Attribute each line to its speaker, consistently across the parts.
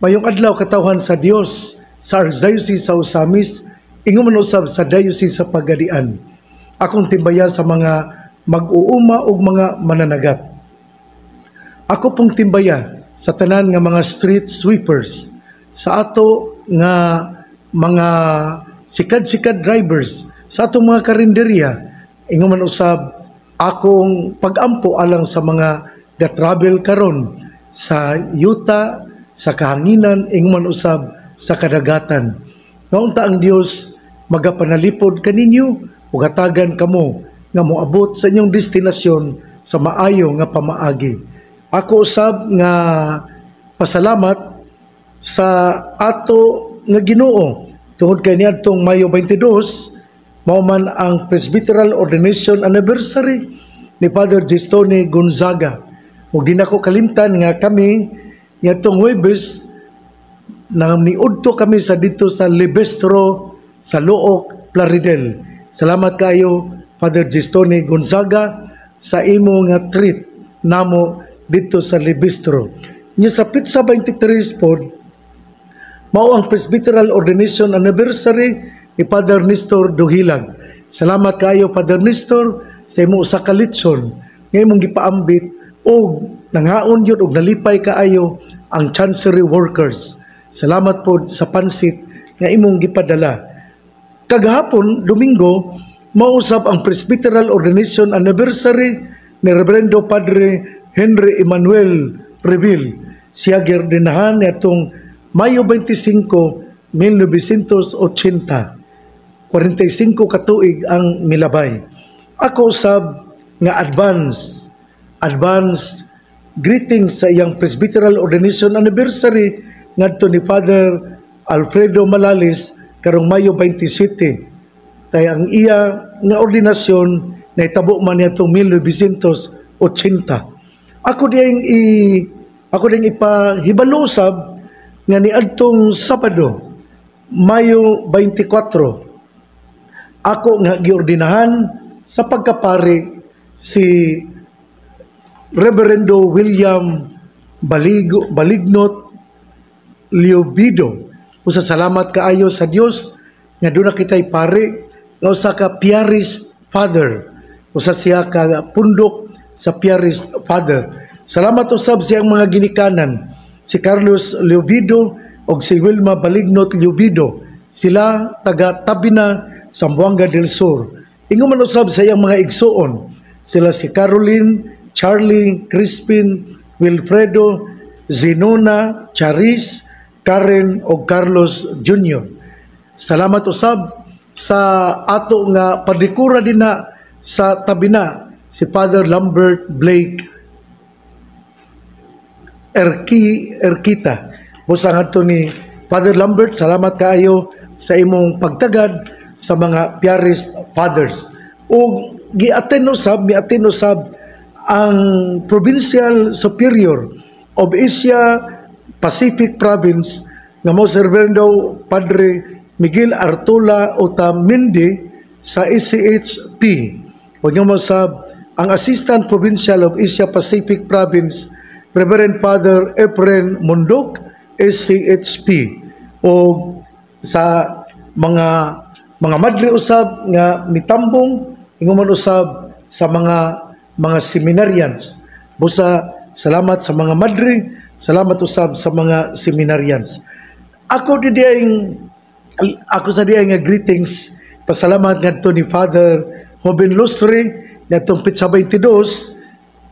Speaker 1: Mayong adlaw, katawhan sa Dios sa Archdiocese sa Ozamiz, ingon man usab sa Diocese sa Pagadian. Akong timbaya sa mga mag-uuma ug mga mananagat. Ako pong timbaya sa tanan nga mga street sweepers, sa ato nga mga sikad-sikad drivers, sa atong mga karinderya, ingon man usab akong pagampo alang sa mga ga-travel karon sa yuta, sa kahanginan, ingon man usab sa kadagatan. Nga unta ang Dios magapanalipod kaninyo ug hatagan kamo nga moabot sa inyong destinasyon sa maayo nga pamaagi. Ako usab nga pasalamat sa ato nga Ginoo tungod kay niadtong Mayo 22 mao man ang presbyteral ordination anniversary ni Father Gestone Gonzaga. Ug di nako kalimtan nga kami niadtong Huwebes nang niudto kami sa dito sa Libestro sa Looc, Plaridel. Salamat kayo, Father Gestone Gonzaga, sa imo nga treat namo dito sa Libestro. Nya sa petsa 23 pod mao ang presbyteral ordination anniversary ni Father Nestor Duhilag. Salamat kayo, Father Nestor, sa imo usa ka litson nga imong gipaambit og nangaon yun og nalipay kaayo ang chancery workers. Salamat po sa pansit nga imong gipadala. Kagahapon, Domingo, mausab ang presbyteral ordination anniversary ni Reverendo Padre Henry Emmanuel Reville. Siya giordinahan niadtong Mayo 25, 1980. 45 katuig ang milabay. Ako usab nga advance greetings sa iyang presbyteral ordination anniversary ngadto ni Father Alfredo Malalis karong Mayo 27. Kay ang iya nga ordinasyon nahitabo man niadtong 1980. Ako ding ipahibalo usab nga niadtong Sabado, Mayo 24, ako nga giordinahan sa pagkapari si Reverendo William Baligo, Balignot Liobido. Usa salamat kaayo sa Dios nga duna kitay pari nga usa ka Piarist Father. Usa siya ka pundok sa Piarist Father. Salamat usab siyang mga ginikanan, si Carlos Liobido ug si Wilma Balignot Liobido. Sila taga Tabina, Zamboanga del Sur. Ingon man usab sa iyang mga igsuon, sila si Caroline, Charlie, Crispin, Wilfredo, Zenona, Charis, Karen ug Carlos Jr. Salamat usab sa ato nga padikura dinha sa Tabina, si Father Lambert Blake Erki Erkita. Busa ngadto ni Father Lambert, salamat kaayo sa imong pagtagad sa mga Piarist Fathers. O gi-attend usab, mi-attend usab ang Provincial Superior of Asia Pacific Province nga mo si Reverendo Padre Miguel Artola Otamendi sa ACHP. O nga mo sab ang Assistant Provincial of Asia Pacific Province, Reverend Father Efren Mundok, SCHP, o sa mga madre usab nga mitambong, ingon man usab sa mga seminarians. Busa salamat sa mga madre, salamat usab sa mga seminarians. Ako sa diay nga greetings, pasalamat ngadto ni Father Joven Lustre ngadtong petsa 22,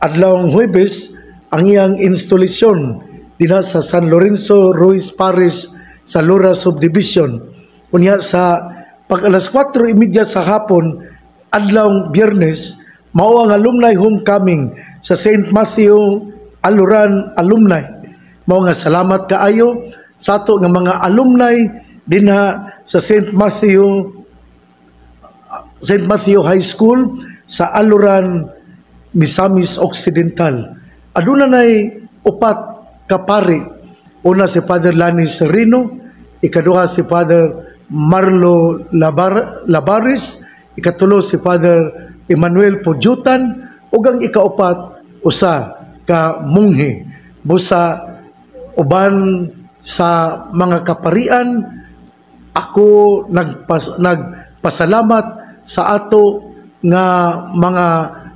Speaker 1: adlawng Huwebes, ang iyang instalasyon dinha sa San Lorenzo Ruiz Parish sa Lura Subdivision. Unya sa pag alas 4:30 sa hapon adlawng Biyernes mao ang alumni homecoming sa St. Matthew Aluran Alumni. Mao nga salamat kaayo sa ato nga mga alumni dinha sa St. Matthew High School sa Aluran, Misamis Occidental. Aduna nay upat ka pari. Una si Father Lani Sereno, ikaduha si Father Marlo Labaris, ikatulo si Father Emmanuel Pujutan, ug ang ikaupat usa ka munghe. Busa uban Sa mga kaparian, ako nagpasalamat sa ato nga mga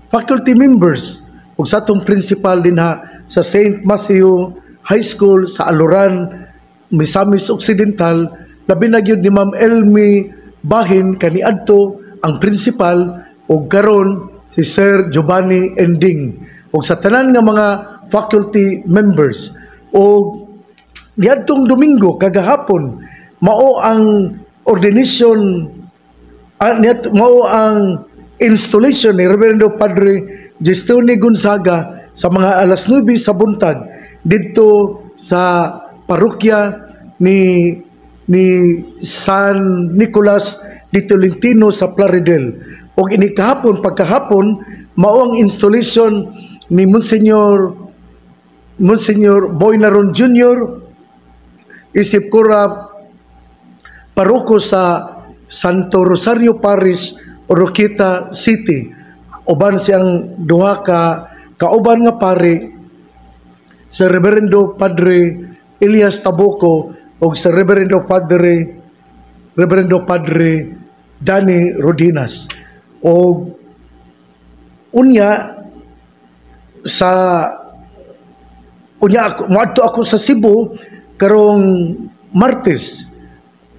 Speaker 1: faculty members ug sa atong principal dinha sa St. Matthew High School sa Aluran, Misamis Occidental, labi na gyud ni Ma'am Elmi Bahin, kaniadto ang principal ug karon si Sir Giovanni Ending, ug sa tanan nga mga faculty members. Ug niadtong Domingo, kagahapon, mao ang ordination, mao ang installation ni Reverendo Padre Gestone Gonzaga sa mga alas 9 sa buntag didto sa parokya ni San Nicolas de Tolentino sa Plaridel. Ug ini kahapon, pagkahapon, mao ang installation ni Monsignor Boy Naron Jr. isip kura paroko sa Santo Rosario Parish, Oroquieta City, uban siyang duha ka kauban nga pari, sa Reverendo Padre Elias Tabuco o sa Reverendo Padre Danny Rodinas. O unya sa unya ako moadto ako sa Cebu karong Martes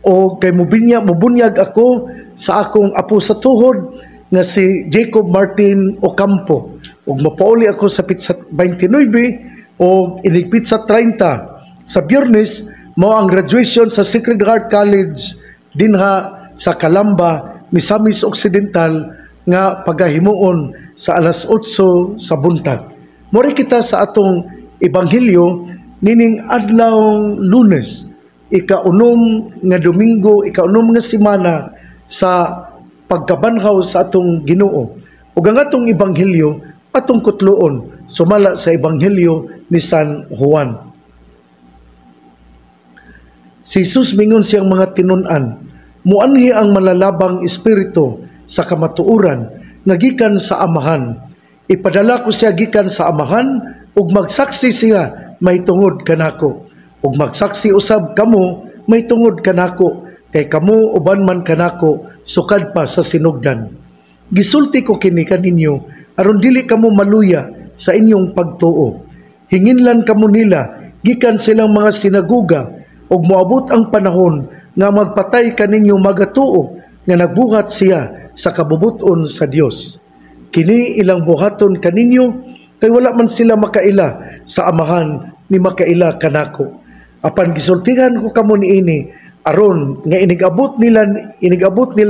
Speaker 1: o kay mubinya mubunyag ako sa akong apo sa tuhod nga si Jacob Martin Ocampo, ug mapauli ako sa petsa 29, o inig petsa 30, sa Biyernes, mao ang graduation sa Sacred Heart College dinha sa Calamba, Misamis Occidental, nga pagahimuon sa alas 8 sa buntag. Mori kita sa atong ebanghelyo nining adlaw Lunes, ikaunom nga Domingo, ikaunom nga semana sa pagkabanhaw sa atong Ginoo. Ug ang atong ebanghelyo atong kutloon sumala sa Ebanghelyo ni San Juan. Si Jesus mingon siyang mga tinun-an, "Muanhi ang malalabang espiritu sa kamatuoran nga gikan sa Amahan. Ipadala ko siya gikan sa Amahan ug magsaksi siya mahitungod kanako. Ug magsaksi usab kamo mahitungod kanako kay kamo uban man kanako sukad pa sa sinugdan. Gisulti ko kini kaninyo aron dili kamo maluya sa inyong pagtuo. Hinginlan kamo nila gikan silang mga sinaguga, ug moabot ang panahon nga magpatay kaninyo magatuo nga nagbuhat siya sa kabubuton sa Dios. Kini ilang buhaton kaninyo kay wala man sila makaila sa Amahan ni makaila kanako. Apan gisultihan ko kamo niini aron nga inigabot nila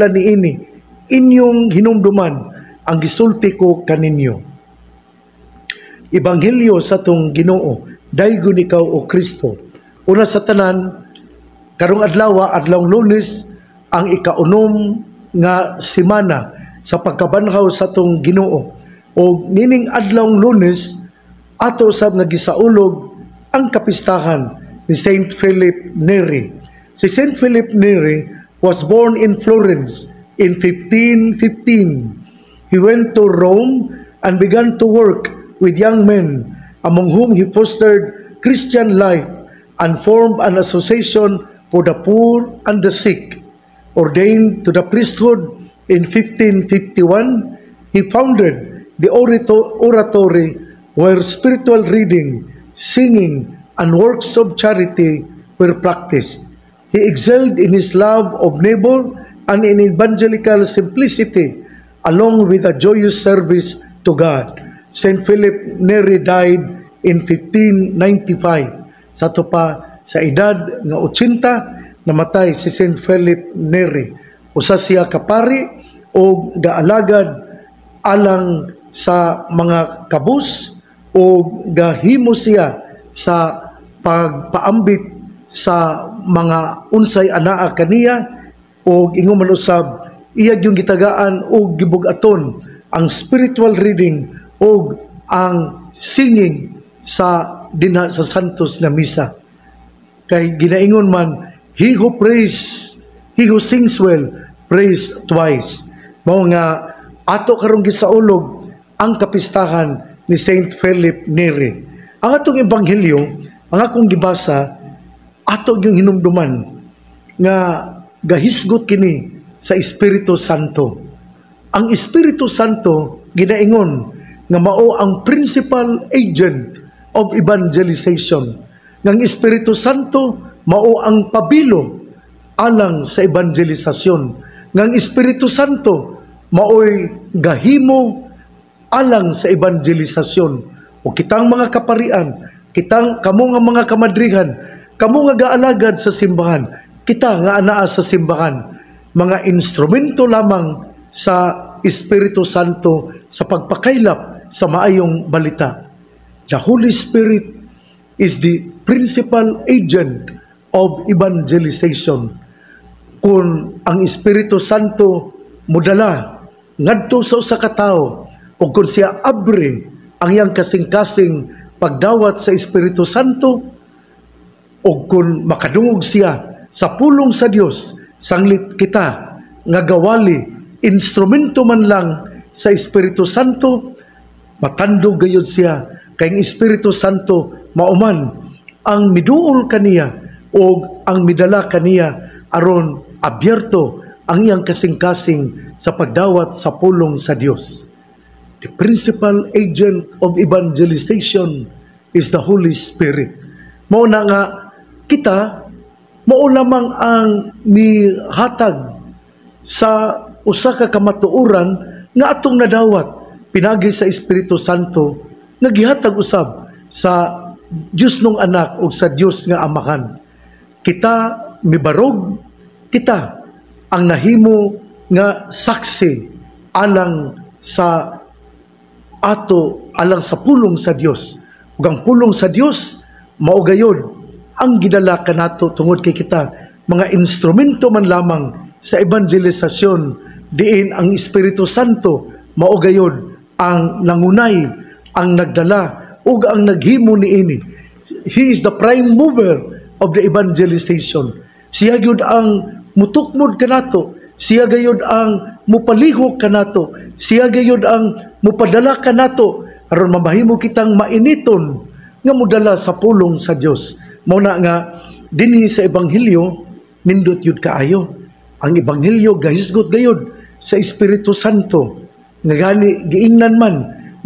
Speaker 1: niini inyong hinumduman ang gisulti ko kaninyo." Ebanghelyo sa atong Ginoo. Daygon ikaw, o Kristo. Una sa tanan, karong adlaw, adlawng Lunes, ang ikaunom nga semana sa pagkabanhaw sa atong Ginoo. O nining adlawng Lunes, ato sab nga gisaulog ang kapistahan ni Saint Philip Neri. Si Saint Philip Neri was born in Florence in 1515. He went to Rome and began to work with young men, among whom he fostered Christian life and formed an association for the poor and the sick. Ordained to the priesthood in 1551, he founded the oratory where spiritual reading, singing, and works of charity were practiced. He excelled in his love of neighbor and in evangelical simplicity, along with a joyous service to God. St. Philip Neri died in 1595. Sa ato pa sa edad nga 80 namatay si St. Philip Neri. Usa siya kapari o gaalagad alang sa mga kabus o gahimo siya sa pagpaambit sa mga unsay anaa kaniya, o ingon man usab iya yung gitagaan og gibug-aton ang spiritual reading o ang singing sa dinha sa Santos nga Misa, kay ginaingon man, "He who prays, he who sings well prays twice." Mao nga ato karong gisaulog ang kapistahan ni Saint Philip Neri. Ang atong ebanghelyo, ang akong gibasa Ato yung hinumduman nga gahisgot kini sa Espiritu Santo. Ang Espiritu Santo ginaingon nga mao ang principal agent of evangelization. Ngang Espiritu Santo mao ang pabilo alang sa evangelisasyon. Ngang Espiritu Santo maoy gahimo alang sa evangelisasyon. O kitang mga kaparian, kitang kamo nga mga kamadrihan, kamo nga gaalagad sa simbahan, kita nga anaa sa simbahan, mga instrumento lamang sa Espiritu Santo sa pagpakaylap sa maayong balita. The Holy Spirit is the principal agent of evangelization. Kung ang Espiritu Santo modala ngadto sa usa ka tawo o kung siya abre ang iyang kasing-kasing pagdawat sa Espiritu Santo o kung makadungog siya sa pulong sa Dios, sanglit kita nga gawali, instrumento man lang sa Espiritu Santo, matandog gayud siya kay ang Espiritu Santo mauman ang miduol kaniya o ang midala kaniya aron abyerto ang iyang kasing-kasing sa pagdawat sa pulong sa Dios. The principal agent of evangelization is the Holy Spirit. Mao na nga kita mao lamang ang mihatag sa usa ka kamatuoran nga atong nadawat pinagi sa Espiritu Santo nga gihatag usab sa Dios nung Anak o sa Dios nga Amahan. Kita mibarog, kita ang nahimo nga saksi alang sa ato, alang sa pulong sa Dios. Ug ang pulong sa Dios mao gayod ang gidala kanato tungod kay kita mga instrumento man lamang sa evangelisasyon, diin ang Espiritu Santo mao gayod ang nangunay, ang nagdala ug ang naghimo niini. He is the prime mover of the evangelization. Siya gyud ang mutukmod kanato, siya gayud ang mupalihok kanato, siya gayud ang mupadala kanato aron mamahimo kitang mainiton nga modala sa pulong sa Dios. Mao na nga dinhi sa ebanghelyo, nindot yud kaayo. Ang ebanghelyo gahisgot gayud sa Espiritu Santo. Nga gani giingnan man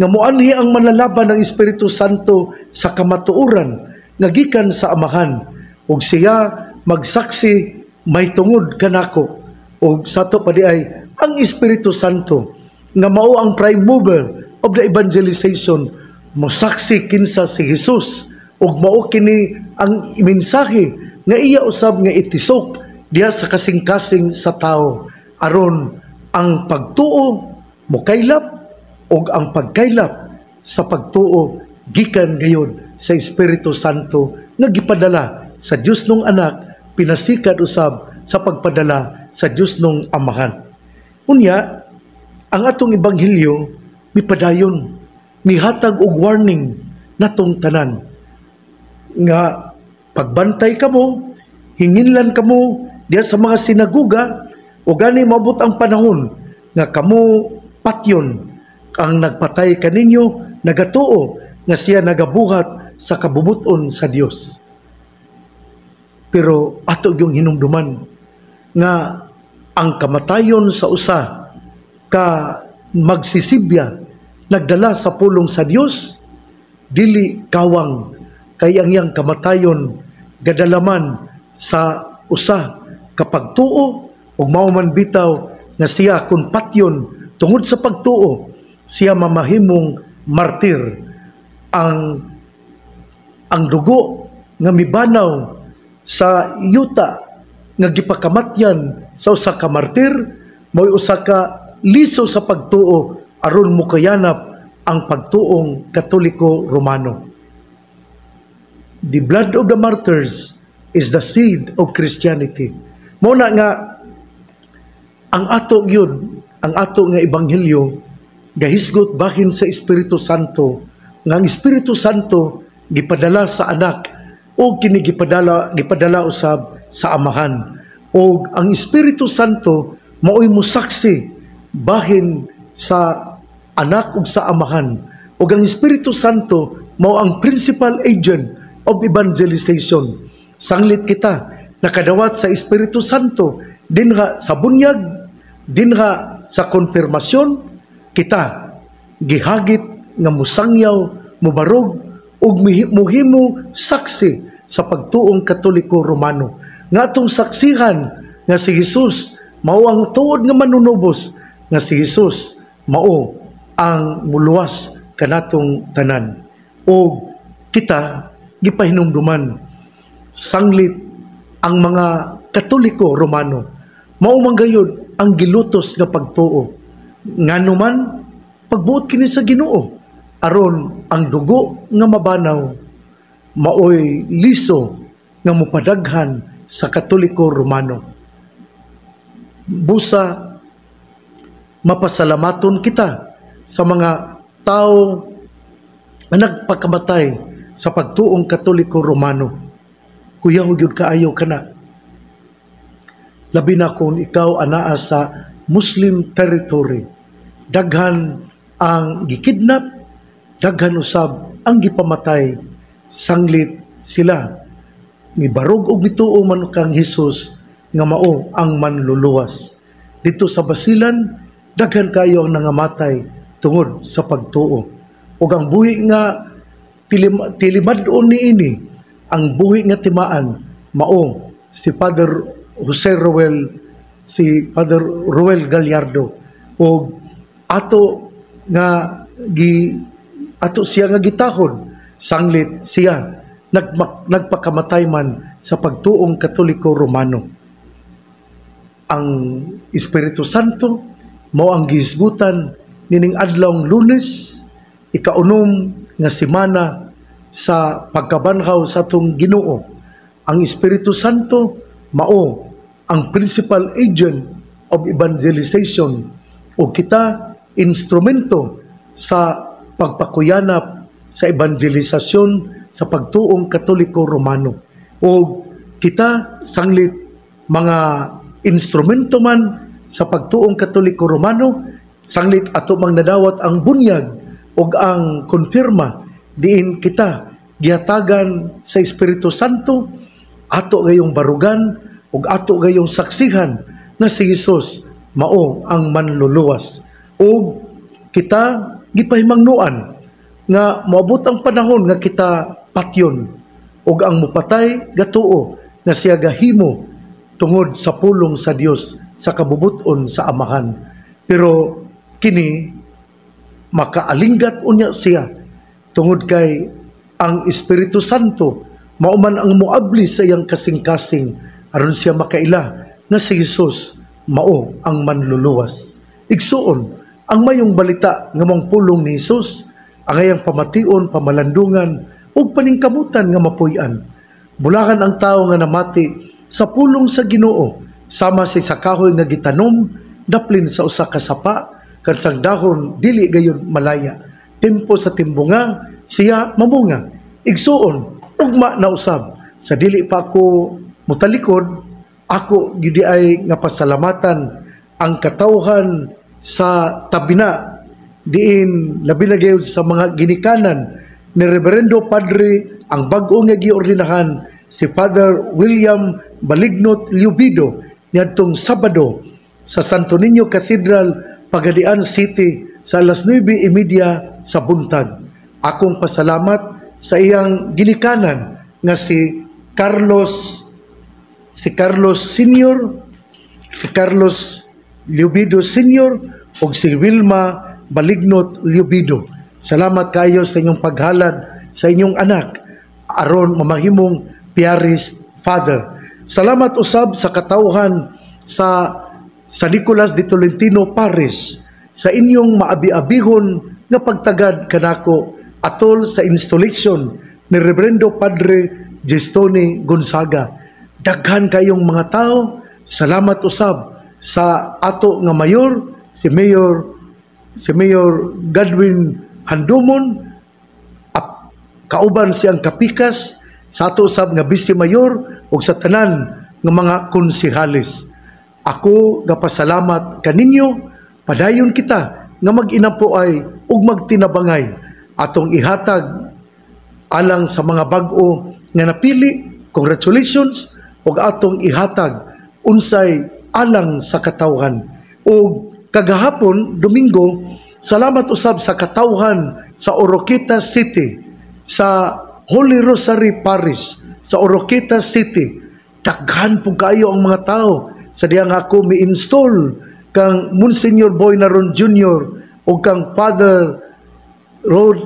Speaker 1: nga moanhi ang manlalaban ng Espiritu Santo sa kamatuoran nga gikan sa Amahan ug siya magsaksi may tungod kanako. Ug sa ato pa diay, ang Espiritu Santo nga mao ang prime mover of the evangelization mosaksi kinsa si Jesus ug mao kini ang mensahe nga iya usab nga itisok diha sa kasing-kasing sa tao aron ang pagtuo mokaylap ug ang pagkaylap sa pagtuo gikan gayod sa Espiritu Santo nga gipadala sa Dios nung Anak, pinasikat usab sa pagpadala sa Dios nung Amahan. Unya, ang atong ebanghelyo mipadayon, mihatag og warning natong tanan nga pagbantay kamo, hinginlan kamo diha sa mga sinaguga o gani maabot ang panahon nga kamo patyon ang nagpatay kaninyo nagatuo nga siya nagabuhat sa kabubuton sa Dios. Pero ato yung hinumduman nga ang kamatayon sa usa ka magsisibya nagdala sa pulong sa Dios dili kawang, kay ang iyang kamatayon gadalaman sa usa ka pagtuo ug mao man bitaw nga siya kung patyon tungod sa pagtuo, siya mamahimong martir. Ang dugo nga mibanaw sa yuta nga gipakamatyan sa usa ka martir mo'y usa ka liso sa pagtuo aron mokayanap ang pagtuong Katoliko Romano. The blood of the martyrs is the seed of Christianity. Mao na nga ang ato yun, ang ato nga ebanghelyo gahisgot bahin sa Espiritu Santo, nga ang Espiritu Santo gipadala sa Anak o kini gipadala gipadala usab sa Amahan og ang Espiritu Santo maoy mosaksi bahin sa Anak ug sa Amahan ug ang Espiritu Santo mao ang principal agent of evangelization. Sanglit kita nakadawat sa Espiritu Santo dinha sa bunyag, dinha sa konfirmasyon, kita gihagit nga musangyaw, mubarog ug muhimo saksi sa pagtuong Katoliko Romano, nga atong saksihan nga si Jesus mao ang tuod nga manunubos, nga si Jesus mao ang muluwas kanatong tanan. Og kita gipahinumduman, sanglit ang mga Katoliko Romano mao man gayud ang gilutos nga pagtuo, ngano man pagbuot kini sa Ginoo aron ang dugo nga mabanaw maoy liso nga mopadaghan sa Katoliko Romano. Busa mapasalamaton kita sa mga tao nga nagpakamatay sa pagtuong Katoliko Romano. Kuyaw gyud kaayo kana. Labi na kung ikaw anaa sa Muslim territory. Daghan ang gikidnap, daghan usab ang gipamatay sanglit sila mibarog og mituo man kang Hesus nga mao ang manluluwas. Dito sa Basilan, daghan kayo ang nangamatay tungod sa pagtuo. Ug ang buhi nga tilimad-on niini, ang buhi nga timaan, mao si Father Jose Roel, si Father Roel Gallardo. Ug ato nga gi ato siya nga gitahod sanglit siya nagpakamatay man sa pagtuong Katoliko Romano. Ang Espiritu Santo mao ang gihisgutan nining adlawng Lunes, ikaunom nga semana sa pagkabanhaw sa atong Ginoo. Ang Espiritu Santo mao ang principal agent of evangelization o kita instrumento sa pagpakuyanap sa evangelisasyon sa pagtuong Katoliko Romano. O kita sanglit mga instrumento man sa pagtuong Katoliko Romano sanglit ato mang nadawat ang bunyag ug ang konfirma, diin kita gihatagan sa Espiritu Santo, ato gayong barugan ug ato gayong saksihan nga si Hesus mao ang manluluwas. Ug kita gipahimangnuan nga moabot ang panahon nga kita patyon ug ang mupatay gatuo nga siya gahimo tungod sa pulong sa Dios, sa kabubuton sa Amahan. Pero kini makaalinggat unya siya tungod kay ang Espiritu Santo mao man ang moabli sa iyang kasing-kasing aron siya makaila nga si Hesus mao ang manluluwas. Igsuon, ang mayong balita nga mong pulong ni Hesus ang iyang pamation, pamalandungan ug paningkamutan nga mapuy-an. Bulahan ang tao nga namati sa pulong sa Ginoo, sama sa kahoy nga gitanom daplin sa usa ka sapa, kansang dahon dili gayud malaya. Tempo sa timbunga siya mamunga. Igsuon, ugma na usab, sa dili pa ako mutalikod, ako gyud ay nga pasalamatan ang katawhan sa Tabina, diin labi na gayud sa mga ginikanan ni Reverendo Padre ang bag-o nga giordinahan, si Father William Balignot Liubido, niadtong Sabado sa Santo Niño Cathedral, Pagadian City, sa alas 9:30 sa buntag. Akong pasalamat sa iyang ginikanan nga si Carlos Senior, si Carlos Liubido Senior ug si Wilma Balignot Liubido. Salamat kayo sa inyong paghalad sa inyong anak aron mamahimong Piarist Father. Salamat usab sa katawhan sa San Nicolas de Tolentino Parish sa inyong maabi-abihon nga pagtagad kanako atol sa installation ni Reverendo Padre Gestone Gonzaga. Daghan kayong mga tao. Salamat usab sa ato nga mayor, si Mayor Godwin Handumon, kauban siyang kapikas, sa ato usab nga vice mayor ug sa tanan nga mga konsehales. Ako gapasalamat kaninyo. Padayon kita nga mag-inampuay ug magtinabangay, atong ihatag alang sa mga bag-o nga napili. Congratulations ug atong ihatag unsay alang sa katawhan. Ug kagahapon Domingo, salamat usab sa katawhan sa Oroquieta City, sa Holy Rosary Parish sa Oroquieta City. Daghan pud kaayo ang mga tao sa diha nga ako mi-install kang Monsignor Boy Naron Jr. o kang Father Rod,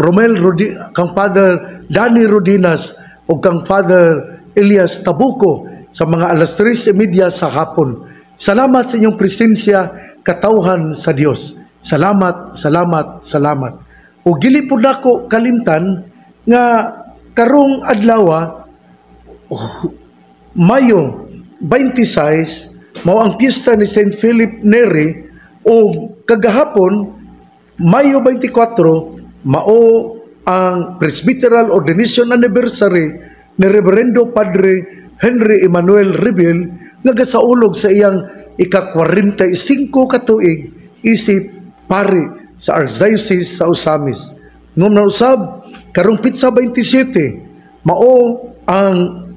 Speaker 1: Romel Rodi, kang Father Danny Rodinas o kang Father Elias Tabuco sa mga alas 3:30 sa hapon. Salamat sa inyong presensya, katawhan sa Dios. Salamat, salamat, salamat. O dili pud nako kalimtan nga karong adlaw, oh, Mayo 26, mao ang piyesta ni Saint Philip Neri, o kagahapon, Mayo 24, mao ang presbyteral ordination anniversary ni Reverendo Padre Henry Emmanuel Rebil nga gasaulog sa iyang ika-45 katuig isip pari sa Archdiocese sa Ozamiz. Ngum na usab karong pitsa 27, mao ang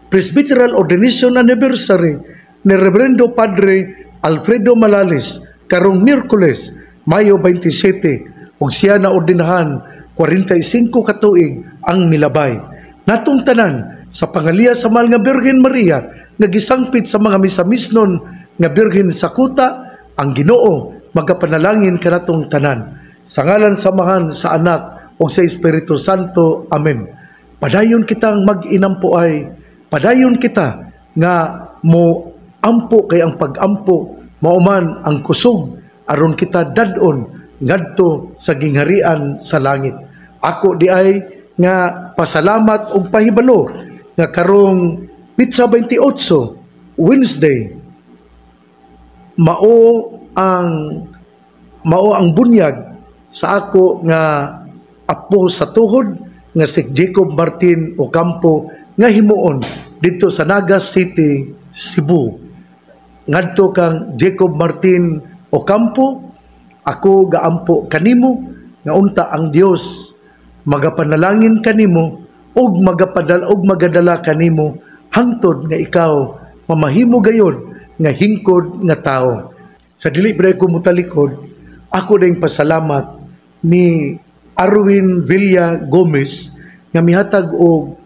Speaker 1: presbyteral ordination anniversary ni Reverendo Padre Alfredo Malalis karong Miyerkules, Mayo 27, ug siya na ordinahan 45 katuig ang milabay. Natong tanan, sa pangaliya sa mahal nga Birhen Maria nga gisangpit sa mga misamisnon nga Birhen sa kuta, ang Ginoo magapanalangin kanatong tanan. Sa ngalan sa Amahan, sa Anak ug sa Espiritu Santo. Amen. Padayon kitang mag-inampuay, padayon kita nga mo ampo, kay ang pag-ampo mao man ang kusog aron kita dad-on ngadto sa gingharian sa langit. Ako di ay nga pasalamat og pahibalo nga karong pitsa 28, Wednesday, mao ang bunyag sa ako nga apo sa tuhod nga si Jacob Martin Ocampo nga himuon didto sa Naga City, Cebu. Ngadto kang Jacob Martin Ocampo, ako gaampo kanimo nga unta ang Dios magapanalangin kanimo ug magapadala ug magadala kanimo hangtod nga ikaw mamahimo gayod nga hingkod nga tao. Sa dili pa ko mutalikod, ako ding pasalamat ni Arwin Villa Gomez nga mihatag og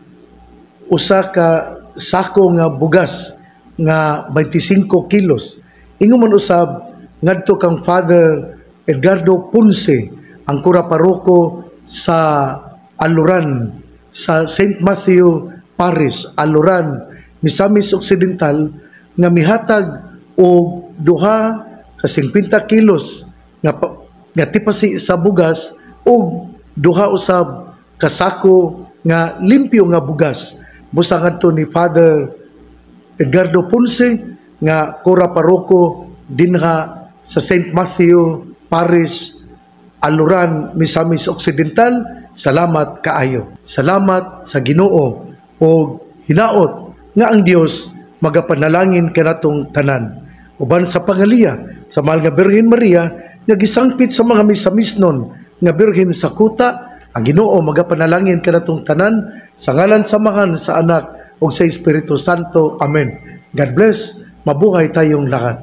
Speaker 1: usa ka sako nga bugas nga 25 kilos. Ingon man usab ngadto kang Father Edgardo Ponce, ang kura paroko sa Aluran, sa St. Matthew Parish, Aluran, Misamis Occidental, nga mihatag og duha ka 50 kilos nga tipasi sa bugas ug duha usab ka sako nga limpyo nga bugas. Busa ngadto ni Father Edgardo Ponce nga kura paroko dinha sa St. Matthew Parish, Aluran, Misamis Occidental, salamat kaayo. Salamat sa Ginoo og hinaot nga ang Dios magapanalangin kanatong tanan. Uban sa pangaliya sa mahal nga Birhen Maria nga gisangpit sa mga misamisnon nga Birhen sa kuta, ang Ginoo magapanalangin kanatong tanan, sa ngalan sa Amahan, sa Anak ug sa Espiritu Santo. Amen. God bless. Mabuhay tayong lahat.